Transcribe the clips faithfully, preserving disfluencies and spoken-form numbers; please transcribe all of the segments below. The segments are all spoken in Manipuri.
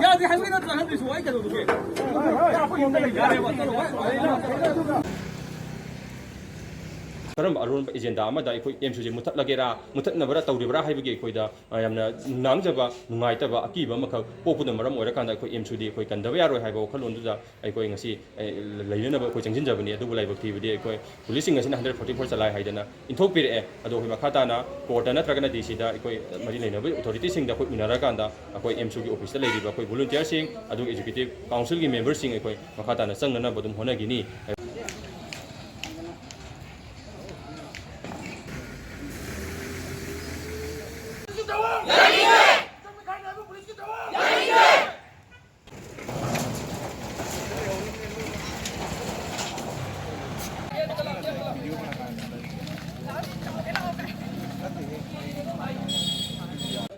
ꯌꯥꯗꯦ ꯍꯥꯏꯕ ꯅꯠꯇ꯭ꯔꯣ ꯍꯥꯏꯗꯣꯏꯁꯨ? ꯑꯩ ꯀꯩꯗꯧꯔꯒꯦ? ꯌꯥꯔꯦꯕ, ꯆꯠꯂꯣ, ꯍꯣꯏ, ꯍꯣꯏ꯫ ꯀꯔꯝꯕ ꯑꯔꯣꯟꯕ ꯑꯦꯖꯦꯟꯗꯥ ꯑꯃꯗ ꯑꯩꯈꯣꯏ ꯑꯦꯝꯁꯨꯁꯦ ꯃꯨꯊꯠꯂꯒꯦꯔꯥ, ꯃꯨꯊꯠꯅꯕꯔꯥ ꯇꯧꯔꯤꯕ꯭ꯔꯥ ꯍꯥꯏꯕꯒꯤ ꯑꯩꯈꯣꯏꯗ, ꯑ, ꯌꯥꯝꯅ ꯅꯨꯡꯅꯥꯡꯖꯕ, ꯅꯨꯡꯉꯥꯏꯇꯕ, ꯑꯀꯤꯕ ꯑꯃꯈꯛ ꯄꯣꯛꯄꯅ ꯃꯔꯝ ꯑꯣꯏꯔꯀꯥꯟꯗ ꯑꯩꯈꯣꯏ ꯑꯦꯝꯁꯨꯗꯤ ꯑꯩꯈꯣꯏ ꯀꯟꯗꯕ ꯌꯥꯔꯣꯏ ꯍꯥꯏꯕ ꯋꯥꯈꯜꯂꯣꯟꯗꯨꯗ ꯑꯩꯈꯣꯏ ꯉꯁꯤ, ꯑ, ꯂꯩꯅꯅꯕ ꯑꯩꯈꯣꯏ ꯆꯪꯁꯤꯟꯖꯕꯅꯤ꯫ ꯑꯗꯨꯕꯨ ꯂꯥꯏꯕꯛ ꯊꯤꯕꯗꯤ ꯑꯩꯈꯣꯏ ꯄꯨꯂꯤꯁꯁꯤꯡ ꯑꯁꯤꯅ hundred forty four ꯆꯂꯥꯏ ꯍꯥꯏꯗꯅ ꯏꯟꯊꯣꯛꯄꯤꯔꯛꯑꯦ꯫ ꯑꯗꯣ ꯑꯩꯈꯣꯏ ꯃꯈꯥ ꯇꯥꯅ ꯀꯣꯔꯠꯇ ꯅꯠꯇ꯭ꯔꯒꯅ ꯗꯤ ꯁꯤꯗ ꯑꯩꯈꯣꯏ ꯃꯔꯤ ꯂꯩꯅꯕ ꯑꯣꯊꯣꯔꯤꯇꯤꯁꯤꯡꯗ ꯑꯩꯈꯣꯏ ꯎꯅꯔꯀꯥꯟꯗ ꯑꯩꯈꯣꯏ ꯑꯦꯝꯁꯨꯒꯤ ꯑꯣꯐꯤꯁꯇ ꯂꯩꯔꯤꯕ ꯑꯩꯈꯣꯏ ꯚꯣꯂꯨꯟꯇꯤꯌꯔꯁꯤꯡ, ꯑꯗꯨꯒ ꯑꯦꯛꯖꯤꯀ꯭ꯌꯨꯇꯤꯚ ꯀꯥꯎꯟꯁꯤꯜꯒꯤ ꯃꯦꯝꯕꯔꯁꯤꯡ ꯑꯩꯈꯣꯏ ꯃꯈꯥ ꯇꯥꯅ ꯆꯪꯅꯅꯕ ꯑꯗꯨꯝ ꯍꯣꯠꯅꯈꯤꯅꯤ꯫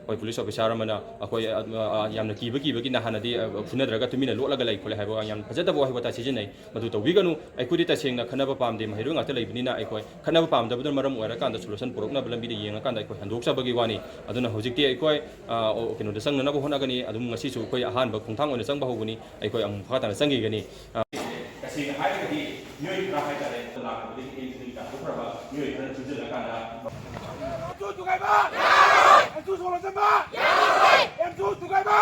ꯑꯩꯈꯣꯏ ꯄꯨꯂꯤꯁ ꯑꯣꯐꯤꯁꯥꯔ ꯑꯃꯅ ꯑꯩꯈꯣꯏ, ꯑ, ꯑ, ꯌꯥꯝꯅ ꯀꯤꯕ ꯀꯤꯕꯒꯤ ꯅꯍꯥꯟꯅꯗꯤ, ꯑ, ꯐꯨꯅꯗ꯭ꯔꯒ ꯇꯨꯃꯤꯟꯅ ꯂꯣꯠꯂꯒ ꯂꯩ ꯈꯣꯠꯂꯦ ꯍꯥꯏꯕ ꯌꯥꯝ ꯐꯖꯗꯕ ꯋꯥꯍꯩ ꯋꯥꯇꯥ ꯁꯤꯖꯤꯟꯅꯩ꯫ ꯃꯗꯨ ꯇꯧꯕꯤꯒꯅꯨ꯫ ꯑꯩꯈꯣꯏꯗꯤ ꯇꯁꯦꯡꯅ ꯈꯠꯅꯕ ꯄꯥꯝꯗꯦ, ꯃꯍꯩꯔꯣꯏ ꯉꯥꯛꯇ ꯂꯩꯕꯅꯤꯅ ꯑꯩꯈꯣꯏ ꯈꯠꯅꯕ ꯄꯥꯝꯗꯕꯗꯨꯅ ꯃꯔꯝ ꯑꯣꯏꯔꯀꯥꯟꯗ ꯁꯣꯂꯨꯁꯟ ꯄꯨꯔꯛꯅꯕ ꯂꯝꯕꯤꯗ ꯌꯦꯡꯉꯀꯥꯟꯗ ꯑꯩꯈꯣꯏ ꯍꯟꯗꯣꯛꯆꯕꯒꯤ ꯋꯥꯅꯤ꯫ ꯑꯗꯨꯅ ꯍꯧꯖꯤꯛꯇꯤ ꯑꯩꯈꯣꯏ, ꯑ, ꯑꯣ, ꯀꯩꯅꯣꯗ ꯆꯪꯅꯅꯕ ꯍꯣꯠꯅꯒꯅꯤ꯫ ꯑꯗꯨꯝ ꯉꯁꯤꯁꯨ ꯑꯩꯈꯣꯏ ꯑꯍꯥꯟꯕ ꯈꯣꯡꯊꯥꯡ ꯑꯣꯏꯅ ꯆꯪꯕ ꯍꯧꯕꯅꯤ꯫ ꯑꯩꯈꯣꯏ ꯑꯃꯨꯛ ꯃꯈꯥ ꯇꯥꯅ ꯆꯪꯈꯤꯒꯅꯤ꯫ ꯑ, ꯇꯁꯦꯡꯅ ꯍꯥꯏꯔꯒꯗꯤ ꯃꯤꯑꯣꯏ ꯈꯔ ꯍꯥꯏꯇꯥꯔꯦ, ꯂꯥꯛꯄꯗꯒꯤ ꯑꯩ ꯇꯥꯟꯊꯣꯛꯈ꯭ꯔꯕ ꯃꯤꯑꯣꯏ ꯈꯔ ꯆꯨꯝꯁꯤꯜꯂꯀꯥꯟꯗ ꯑꯦꯝꯁꯨ ꯊꯨꯒꯥꯏꯕ! ꯑꯦꯝꯁꯨ ꯁꯣꯛ ꯂꯣꯟꯁꯤꯟꯕ! ꯑꯦꯝꯁꯨ ꯊꯨꯒꯥꯏꯕ!